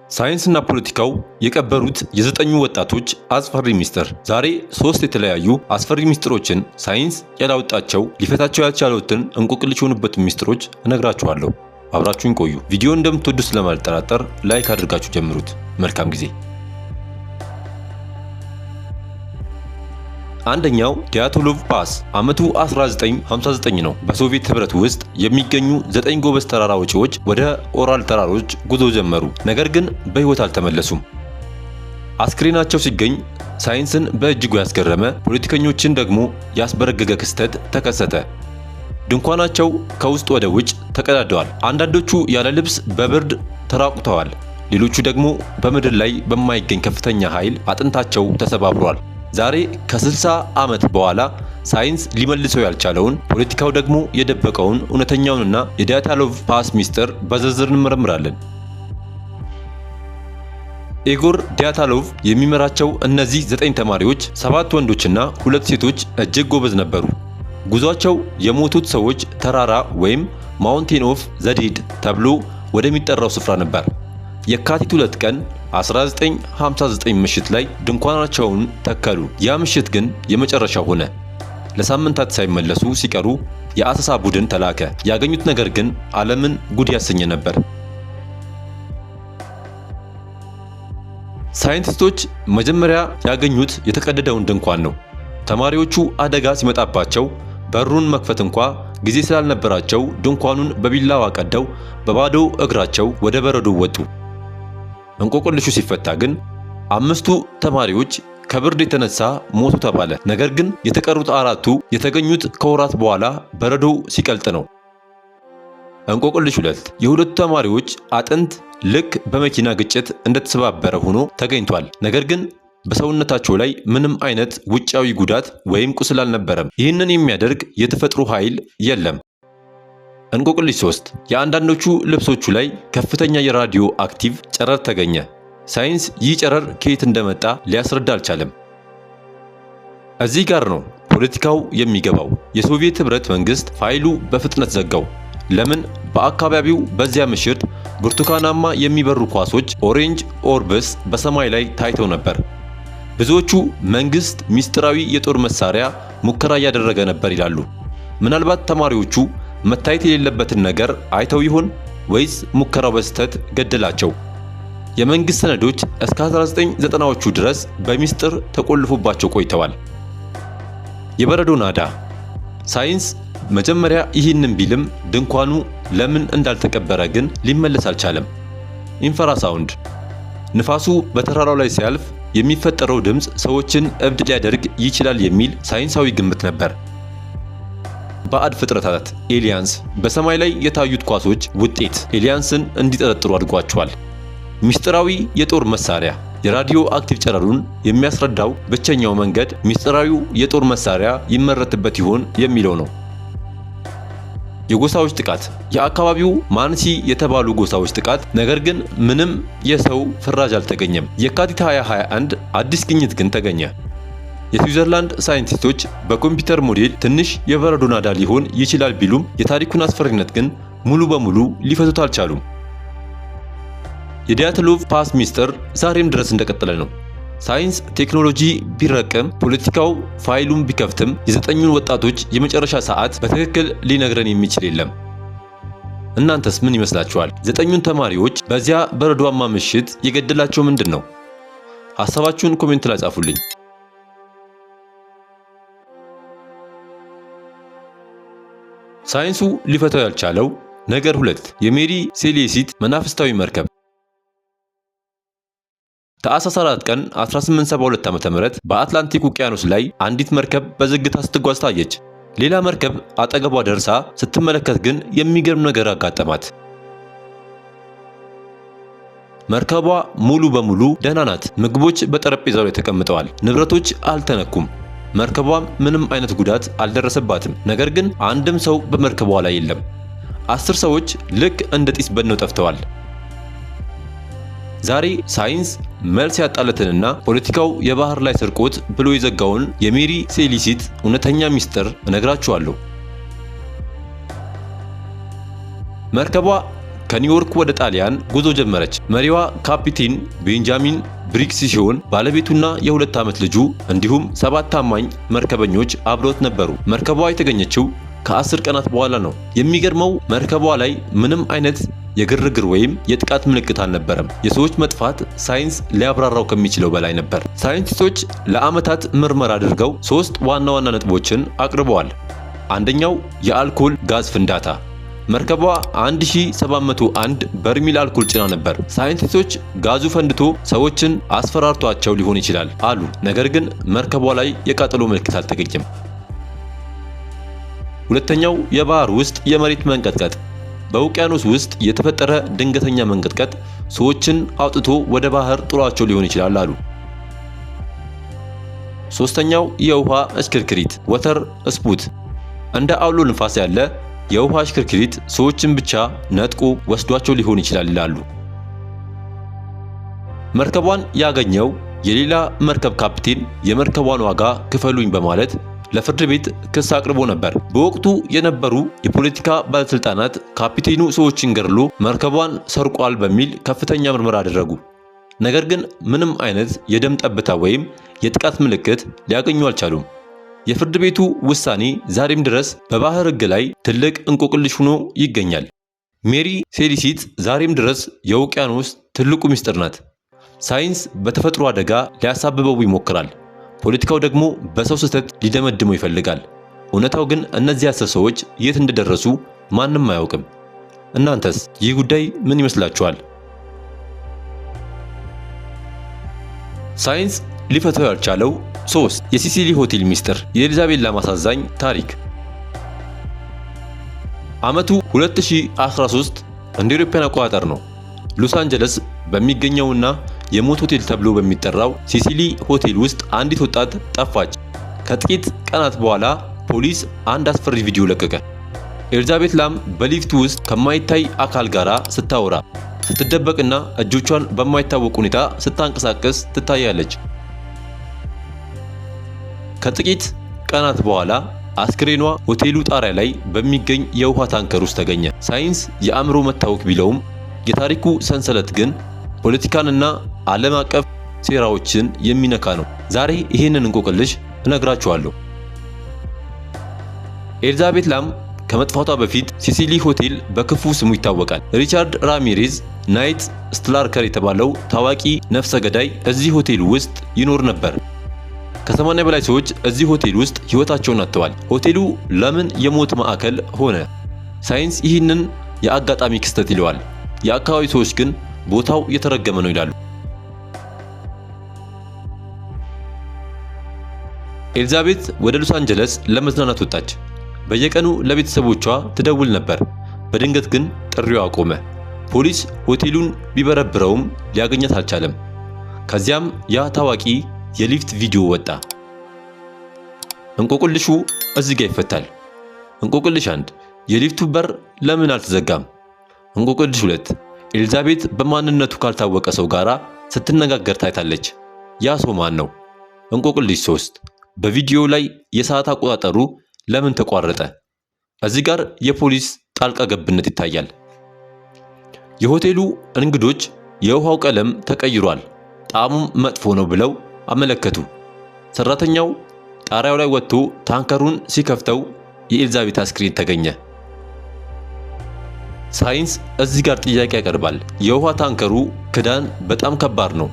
ሳይንስና ፖለቲካው የቀበሩት የዘጠኙ ወጣቶች አስፈሪ ሚስጥር። ዛሬ ሶስት የተለያዩ አስፈሪ ሚስጥሮችን፣ ሳይንስ ያላወጣቸው፣ ሊፈታቸው ያልቻሉትን እንቆቅልሽ የሆኑበትን ሚስጥሮች እነግራችኋለሁ። አብራችሁን ቆዩ። ቪዲዮ እንደምትወዱ ስለማልጠራጠር like አድርጋችሁ ጀምሩት። መልካም ጊዜ። አንደኛው ዲያትሎቭ ፓስ፣ ዓመቱ 1959 ነው። በሶቪየት ህብረት ውስጥ የሚገኙ 9 ጎበዝ ተራራ ወጪዎች ወደ ኦራል ተራሮች ጉዞ ጀመሩ። ነገር ግን በህይወት አልተመለሱም። አስክሬናቸው ሲገኝ ሳይንስን በእጅጉ ያስገረመ፣ ፖለቲከኞችን ደግሞ ያስበረገገ ክስተት ተከሰተ። ድንኳናቸው ከውስጥ ወደ ውጭ ተቀዳደዋል። አንዳንዶቹ ያለ ልብስ በብርድ ተራቁተዋል። ሌሎቹ ደግሞ በምድር ላይ በማይገኝ ከፍተኛ ኃይል አጥንታቸው ተሰባብሯል። ዛሬ ከ60 ዓመት በኋላ ሳይንስ ሊመልሰው ያልቻለውን፣ ፖለቲካው ደግሞ የደበቀውን እውነተኛውንና የዲያትሎቭ ፓስ ሚስጥር በዝርዝር እንመረምራለን። ኢጎር ዲያትሎቭ የሚመራቸው እነዚህ 9 ተማሪዎች፣ 7 ወንዶችና 2 ሴቶች፣ እጅግ ጎበዝ ነበሩ። ጉዟቸው የሞቱት ሰዎች ተራራ ወይም Mountain of the Dead ተብሎ ወደሚጠራው ስፍራ ነበር። የካቲት 2 ቀን 1959 ምሽት ላይ ድንኳናቸውን ተከሉ። ያ ምሽት ግን የመጨረሻው ሆነ። ለሳምንታት ሳይመለሱ ሲቀሩ የአሰሳ ቡድን ተላከ። ያገኙት ነገር ግን ዓለምን ጉድ ያሰኘ ነበር። ሳይንቲስቶች መጀመሪያ ያገኙት የተቀደደውን ድንኳን ነው። ተማሪዎቹ አደጋ ሲመጣባቸው በሩን መክፈት እንኳ ጊዜ ስላልነበራቸው ድንኳኑን በቢላዋ ቀደው በባዶ እግራቸው ወደ በረዶ ወጡ። እንቆቅልሹ ሲፈታ ግን 5ቱ ተማሪዎች ከብርድ የተነሳ ሞቱ ተባለ። ነገር ግን የተቀሩት 4ቱ የተገኙት ከወራት በኋላ በረዶ ሲቀልጥ ነው። እንቆቅልሽ 2፣ የሁለቱ ተማሪዎች አጥንት ልክ በመኪና ግጭት እንደተሰባበረ ሆኖ ተገኝቷል። ነገር ግን በሰውነታቸው ላይ ምንም አይነት ውጫዊ ጉዳት ወይም ቁስል አልነበረም። ይህንን የሚያደርግ የተፈጥሮ ኃይል የለም። እንቆቅልሽ 3፣ የአንዳንዶቹ ልብሶቹ ላይ ከፍተኛ የራዲዮ አክቲቭ ጨረር ተገኘ። ሳይንስ ይህ ጨረር ከየት እንደመጣ ሊያስረዳ አልቻለም። እዚህ ጋር ነው ፖለቲካው የሚገባው። የሶቪየት ህብረት መንግስት ፋይሉ በፍጥነት ዘጋው። ለምን? በአካባቢው በዚያ ምሽት ብርቱካናማ የሚበሩ ኳሶች፣ orange orbs፣ በሰማይ ላይ ታይተው ነበር። ብዙዎቹ መንግስት ሚስጥራዊ የጦር መሳሪያ ሙከራ እያደረገ ነበር ይላሉ። ምናልባት ተማሪዎቹ መታየት የሌለበትን ነገር አይተው ይሆን ወይስ ሙከራው በስህተት ገደላቸው? የመንግስት ሰነዶች እስከ 1990ዎቹ ድረስ በሚስጥር ተቆልፎባቸው ቆይተዋል። የበረዶ ናዳ፣ ሳይንስ መጀመሪያ ይህንን ቢልም ድንኳኑ ለምን እንዳልተቀበረ ግን ሊመለስ አልቻለም። ኢንፍራሳውንድ፣ ንፋሱ በተራራው ላይ ሲያልፍ የሚፈጠረው ድምፅ ሰዎችን እብድ ሊያደርግ ይችላል የሚል ሳይንሳዊ ግምት ነበር። ባዕድ ፍጥረታት፣ aliens፣ በሰማይ ላይ የታዩት ኳሶች ውጤት aliens ን እንዲጠረጥሩ አድርጓቸዋል። ሚስጥራዊ የጦር መሳሪያ፣ የራዲዮ አክቲቭ ጨረሩን የሚያስረዳው ብቸኛው መንገድ ሚስጥራዊው የጦር መሳሪያ ይመረትበት ይሆን የሚለው ነው። የጎሳዎች ጥቃት፣ የአካባቢው ማንሲ የተባሉ ጎሳዎች ጥቃት፣ ነገር ግን ምንም የሰው ፍራጅ አልተገኘም። የካቲት 2021 አዲስ ግኝት ግን ተገኘ። የስዊዘርላንድ ሳይንቲስቶች በኮምፒውተር ሞዴል ትንሽ የበረዶ ናዳ ሊሆን ይችላል ቢሉም የታሪኩን አስፈሪነት ግን ሙሉ በሙሉ ሊፈቱት አልቻሉም። የዲያትሎቭ ፓስ ሚስጥር ዛሬም ድረስ እንደቀጠለ ነው። ሳይንስ ቴክኖሎጂ ቢረቅም፣ ፖለቲካው ፋይሉን ቢከፍትም፣ የዘጠኙን ወጣቶች የመጨረሻ ሰዓት በትክክል ሊነግረን የሚችል የለም። እናንተስ ምን ይመስላችኋል? ዘጠኙን ተማሪዎች በዚያ በረዷማ ምሽት የገደላቸው ምንድን ነው? ሐሳባችሁን comment ላይ ጻፉልኝ። ሳይንሱ ሊፈታው ያልቻለው ነገር 2፣ የሜሪ ሴሌሲት መናፍስታዊ መርከብ። ታኅሳስ 4 ቀን 1872 ዓ.ም በአትላንቲክ ውቅያኖስ ላይ አንዲት መርከብ በዝግታ ስትጓዝ ታየች። ሌላ መርከብ አጠገቧ ደርሳ ስትመለከት ግን የሚገርም ነገር አጋጠማት። መርከቧ ሙሉ በሙሉ ደህና ናት። ምግቦች በጠረጴዛው ላይ ተቀምጠዋል። ንብረቶች አልተነኩም። መርከቧም ምንም አይነት ጉዳት አልደረሰባትም። ነገር ግን አንድም ሰው በመርከቧ ላይ የለም። 10 ሰዎች ልክ እንደ ጢስ በነው ጠፍተዋል። ዛሬ ሳይንስ መልስ ያጣለትንና ፖለቲካው የባህር ላይ ስርቆት ብሎ የዘጋውን የሜሪ ሴሊሲት እውነተኛ ሚስጥር እነግራችኋለሁ። መርከቧ ከኒውዮርክ ወደ ጣሊያን ጉዞ ጀመረች። መሪዋ ካፒቴን ቤንጃሚን ብሪክስ ሲሆን ባለቤቱና የ2 ዓመት ልጁ እንዲሁም ሰባት ታማኝ መርከበኞች አብረውት ነበሩ። መርከቧ የተገኘችው ከ10 ቀናት በኋላ ነው። የሚገርመው መርከቧ ላይ ምንም አይነት የግርግር ወይም የጥቃት ምልክት አልነበረም። የሰዎች መጥፋት ሳይንስ ሊያብራራው ከሚችለው በላይ ነበር። ሳይንቲስቶች ለዓመታት ምርመራ አድርገው ሶስት ዋና ዋና ነጥቦችን አቅርበዋል። አንደኛው የአልኮል ጋዝ ፍንዳታ። መርከቧ 1701 በርሚል አልኮል ጭና ነበር። ሳይንቲስቶች ጋዙ ፈንድቶ ሰዎችን አስፈራርቷቸው ሊሆን ይችላል አሉ። ነገር ግን መርከቧ ላይ የቃጠሎ ምልክት አልተገኘም። ሁለተኛው የባህር ውስጥ የመሬት መንቀጥቀጥ። በውቅያኖስ ውስጥ የተፈጠረ ድንገተኛ መንቀጥቀጥ ሰዎችን አውጥቶ ወደ ባህር ጥሏቸው ሊሆን ይችላል አሉ። ሶስተኛው የውሃ እሽክርክሪት፣ water spout። እንደ አውሎ ንፋስ ያለ የውሃ እሽክርክሪት ሰዎችን ብቻ ነጥቆ ወስዷቸው ሊሆን ይችላል ይላሉ። መርከቧን ያገኘው የሌላ መርከብ ካፕቴን የመርከቧን ዋጋ ክፈሉኝ በማለት ለፍርድ ቤት ክስ አቅርቦ ነበር። በወቅቱ የነበሩ የፖለቲካ ባለስልጣናት ካፒቴኑ ሰዎችን ገድሎ መርከቧን ሰርቋል በሚል ከፍተኛ ምርመራ አደረጉ። ነገር ግን ምንም አይነት የደም ጠብታ ወይም የጥቃት ምልክት ሊያገኙ አልቻሉም። የፍርድ ቤቱ ውሳኔ ዛሬም ድረስ በባህር ሕግ ላይ ትልቅ እንቆቅልሽ ሆኖ ይገኛል። ሜሪ ሴሊሲት ዛሬም ድረስ የውቅያኖስ ትልቁ ምስጢር ናት። ሳይንስ በተፈጥሮ አደጋ ሊያሳብበው ይሞክራል። ፖለቲካው ደግሞ በሰው ስህተት ሊደመድመው ይፈልጋል። እውነታው ግን እነዚህ 10 ሰዎች የት እንደደረሱ ማንም አያውቅም። እናንተስ ይህ ጉዳይ ምን ይመስላችኋል? ሳይንስ ሊፈታው ያልቻለው 3 የሲሲሊ ሆቴል ሚስጥር፣ የኤልዛቤት ላም አሳዛኝ ታሪክ። ዓመቱ 2013 እንደ አውሮፓውያን አቆጣጠር ነው። ሎስ አንጀለስ በሚገኘውና የሞት ሆቴል ተብሎ በሚጠራው ሲሲሊ ሆቴል ውስጥ አንዲት ወጣት ጠፋች። ከጥቂት ቀናት በኋላ ፖሊስ አንድ አስፈሪ ቪዲዮ ለቀቀ። ኤልዛቤት ላም በሊፍት ውስጥ ከማይታይ አካል ጋር ስታወራ፣ ስትደበቅና እጆቿን በማይታወቅ ሁኔታ ስታንቀሳቅስ ትታያለች። ከጥቂት ቀናት በኋላ አስክሬኗ ሆቴሉ ጣሪያ ላይ በሚገኝ የውሃ ታንከር ውስጥ ተገኘ። ሳይንስ የአእምሮ መታወክ ቢለውም የታሪኩ ሰንሰለት ግን ፖለቲካንና ዓለም አቀፍ ሴራዎችን የሚነካ ነው። ዛሬ ይህንን እንቆቅልሽ እነግራችኋለሁ። ኤልዛቤት ላም ከመጥፋቷ በፊት ሲሲሊ ሆቴል በክፉ ስሙ ይታወቃል። ሪቻርድ ራሚሬዝ ናይት ስትላርከር የተባለው ታዋቂ ነፍሰ ገዳይ እዚህ ሆቴል ውስጥ ይኖር ነበር። ከ80 በላይ ሰዎች እዚህ ሆቴል ውስጥ ሕይወታቸውን አጥተዋል። ሆቴሉ ለምን የሞት ማዕከል ሆነ? ሳይንስ ይህንን የአጋጣሚ ክስተት ይለዋል። የአካባቢው ሰዎች ግን ቦታው የተረገመ ነው ይላሉ። ኤልዛቤት ወደ ሎስ አንጀለስ ለመዝናናት ወጣች። በየቀኑ ለቤተሰቦቿ ትደውል ነበር። በድንገት ግን ጥሪዋ ቆመ። ፖሊስ ሆቴሉን ቢበረብረውም ሊያገኛት አልቻለም። ከዚያም ያ ታዋቂ የሊፍት ቪዲዮ ወጣ። እንቆቅልሹ እዚህ ጋር ይፈታል። እንቆቅልሽ 1፣ የሊፍቱ በር ለምን አልተዘጋም? እንቆቅልሽ 2፣ ኤልዛቤት በማንነቱ ካልታወቀ ሰው ጋር ስትነጋገር ታይታለች። ያ ሰው ማን ነው? እንቆቅልሽ 3፣ በቪዲዮው ላይ የሰዓት አቆጣጠሩ ለምን ተቋረጠ? እዚህ ጋር የፖሊስ ጣልቃ ገብነት ይታያል። የሆቴሉ እንግዶች የውሃው ቀለም ተቀይሯል፣ ጣዕሙም መጥፎ ነው ብለው አመለከቱ። ሰራተኛው ጣሪያው ላይ ወጥቶ ታንከሩን ሲከፍተው የኤልዛቤት አስክሬን ተገኘ። ሳይንስ እዚህ ጋር ጥያቄ ያቀርባል። የውሃ ታንከሩ ክዳን በጣም ከባድ ነው።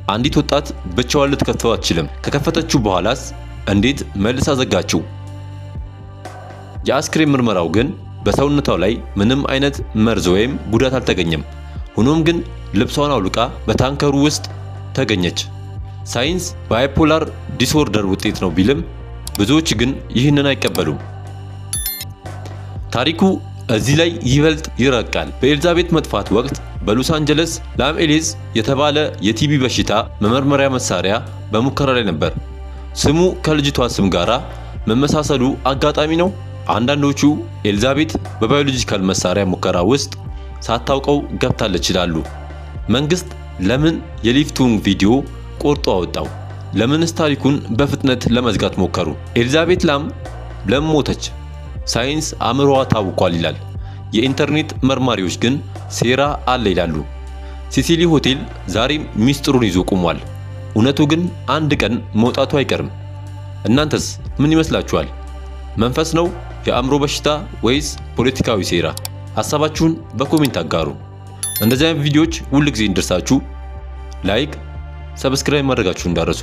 አንዲት ወጣት ብቻዋን ልትከፍተው አትችልም። ከከፈተችው በኋላስ እንዴት መልሳ ዘጋችው? የአስክሬን ምርመራው ግን በሰውነቷ ላይ ምንም አይነት መርዝ ወይም ጉዳት አልተገኘም። ሆኖም ግን ልብሷን አውልቃ በታንከሩ ውስጥ ተገኘች። ሳይንስ bipolar disorder ውጤት ነው ቢልም ብዙዎች ግን ይህንን አይቀበሉም። ታሪኩ እዚህ ላይ ይበልጥ ይረቃል። በኤልዛቤት መጥፋት ወቅት በሎስ አንጀለስ ላምኤሌዝ የተባለ የቲቢ በሽታ መመርመሪያ መሳሪያ በሙከራ ላይ ነበር። ስሙ ከልጅቷ ስም ጋራ መመሳሰሉ አጋጣሚ ነው? አንዳንዶቹ ኤልዛቤት በ biological መሳሪያ ሙከራ ውስጥ ሳታውቀው ገብታለች ይላሉ። መንግስት ለምን የሊፍቱን ቪዲዮ ቆርጦ አወጣው? ለምንስ ታሪኩን በፍጥነት ለመዝጋት ሞከሩ? ኤልዛቤት ላም ለምን ሞተች? ሳይንስ አእምሮዋ ታውኳል ይላል። የኢንተርኔት መርማሪዎች ግን ሴራ አለ ይላሉ። ሲሲሊ ሆቴል ዛሬም ሚስጥሩን ይዞ ቆሟል። እውነቱ ግን አንድ ቀን መውጣቱ አይቀርም። እናንተስ ምን ይመስላችኋል? መንፈስ ነው፣ የአእምሮ በሽታ ወይስ ፖለቲካዊ ሴራ? ሐሳባችሁን በ comment አጋሩ። እንደዚህ አይነት ቪዲዮዎች ሁል ጊዜ እንዲደርሳችሁ like፣ subscribe ማድረጋችሁን እንዳትረሱ።